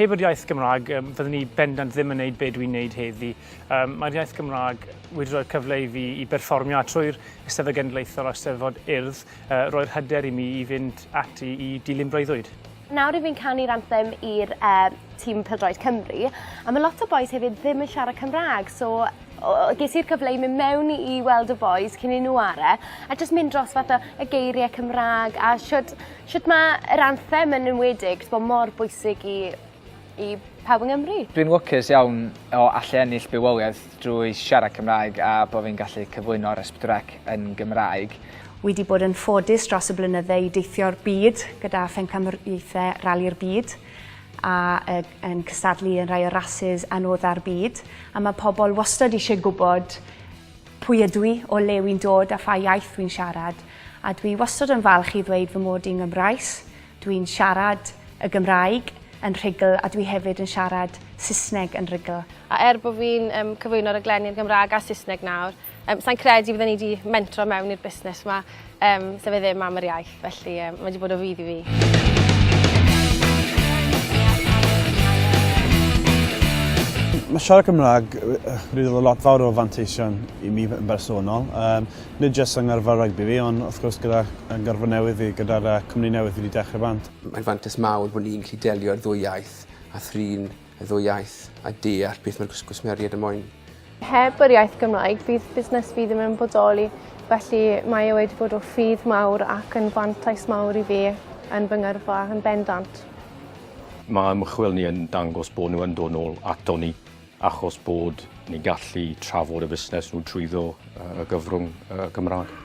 Heb yr iaith Gymraeg, um, fyddwn i bendant ddim yn neud be dwi'n neud heddi. Um, mae'r iaith Gymraeg wedi rhoi'r cyfle i fi i berfformio a trwy'r Eisteddfod Genedlaethol a Eisteddfod Urdd, uh, roi'r hyder i mi i fynd ati i dilyn breuddwyd. Nawr i fi'n canu'r anthem i'r uh, tîm pêl-droed Cymru, a mae lot o bois hefyd ddim yn siarad Cymraeg, so o, ges i'r cyfle i mynd mewn i, i weld y bois cyn i nhw are, a jyst mynd dros fath o y geiriau Cymraeg a shwt, shwt mae yr anthem yn enwedig, bod mor bwysig i, i pawb yng Nghymru. Dwi'n lwcus iawn o allu ennill bywoliaeth drwy siarad Cymraeg a bod fi'n gallu cyflwyno ar S4C yn Gymraeg. Wi 'di bod yn ffodus dros y blynydde i deithio'r byd gyda phencampwriaethau Rali'r Byd a yy yn cystadlu yn rhai o rasys anodda'r byd a ma' pobl wastad eisiau gwybod pwy ydw i, o le wi'n dod a pha iaith wi'n siarad a dwi wastad yn falch i ddweud fy mod i'n Gymraes, dwi'n siarad y Gymraeg yn rhugl a dwi hefyd yn siarad Saesneg yn rhugl. A er bod fi'n um, cyflwyno raglenni yn Gymraeg a Saesneg nawr, Um, Sa'n credu bydden ni wedi mentro mewn i'r busnes yma, um, sef e ddim am yr iaith, felly um, mae wedi bod o fudd i fi. Mae siarad Cymraeg wedi dod lot fawr o fanteision i mi yn bersonol. Um, nid jyst yng ngyrfa rygbi fi, ond wrth gwrs gyda yng ngyrfa newydd fi, gyda'r uh, cwmni newydd fi wedi dechrau bant. Mae'n fantais mawr bod ni'n gallu delio â'r ddwy iaith a thrin y ddwy iaith a deall beth mae'r gwsmeriaid yn moyn. Heb yr iaith Gymraeg, fydd busnes fi ddim yn bodoli, felly mae e wedi bod o fudd mawr ac yn fantais mawr i fi yn fy ngyrfa yn bendant. Mae ymchwil ni yn dangos bod nhw yn dod nôl ato ni achos bod ni'n gallu trafod y busnes nhw trwyddo y gyfrwng y Gymraeg.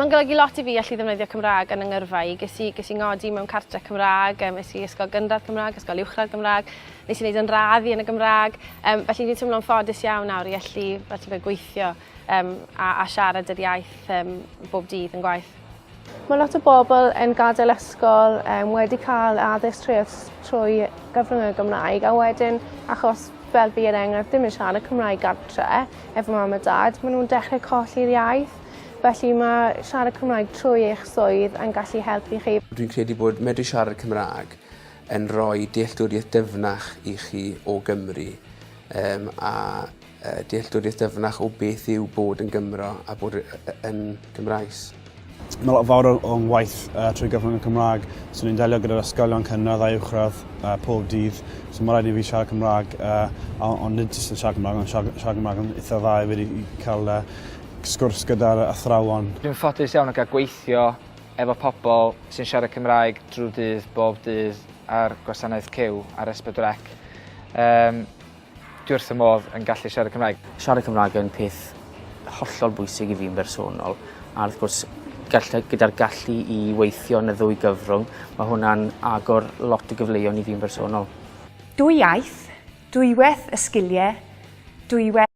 Mae'n golygu lot i fi allu ddefnyddio Cymraeg yn 'y ngyrfa i. Ges i ges i ngodi mewn cartre Cymraeg, yym es i ysgol gynradd Cymraeg, ysgol uwchradd Gymraeg, nes i wneud yn radd i yn y Gymraeg, yym felly fi'n teimlo'n ffodus iawn nawr i allu, fel ti'n gweud, gweithio yym a a siarad yr iaith yym bob dydd yn gwaith. Mae lot o bobl yn gadael ysgol um, wedi cael addysg trwy, trwy gyfrwng y Gymraeg a wedyn achos fel fi er enghraifft ddim yn siarad Cymraeg gartre efo mam a dad, maen nhw'n dechrau colli'r iaith. Felly mae siarad Cymraeg trwy eich swydd yn gallu helpu chi. Dwi'n credu bod medru siarad Cymraeg yn rhoi dealltwriaeth dyfnach i chi o Gymru um, a dealltwriaeth dyfnach o beth yw bod yn Gymro a bod yn Gymraes. Mae lot fawr o'n ngwaith uh, trwy gyfrwng y Cymraeg, so ni'n delio gyda'r ysgolion cynradd a uwchradd uh, pob dydd, so mae rhaid i fi siarad Cymraeg, uh, ond nid jyst yn siarad Cymraeg, ond siarad, siarad Cymraeg yn eitha dda hefyd i, i cael uh, sgwrs gyda'r athrawon. Dwi'n ffodus iawn o gael gweithio efo pobl sy'n siarad Cymraeg drwy dydd, bob dydd ar gwasanaeth Cyw ar S4C. Um, Dwi wrth fy modd yn gallu siarad Cymraeg. Siarad Cymraeg yn peth hollol bwysig i fi'n bersonol a wrth gwrs gall- gyda'r gallu i weithio yn y ddwy gyfrwng ma' hwnna'n agor lot o gyfleon i fi'n bersonol. Dwy iaith, dwywaith y sgilie, dwywaith.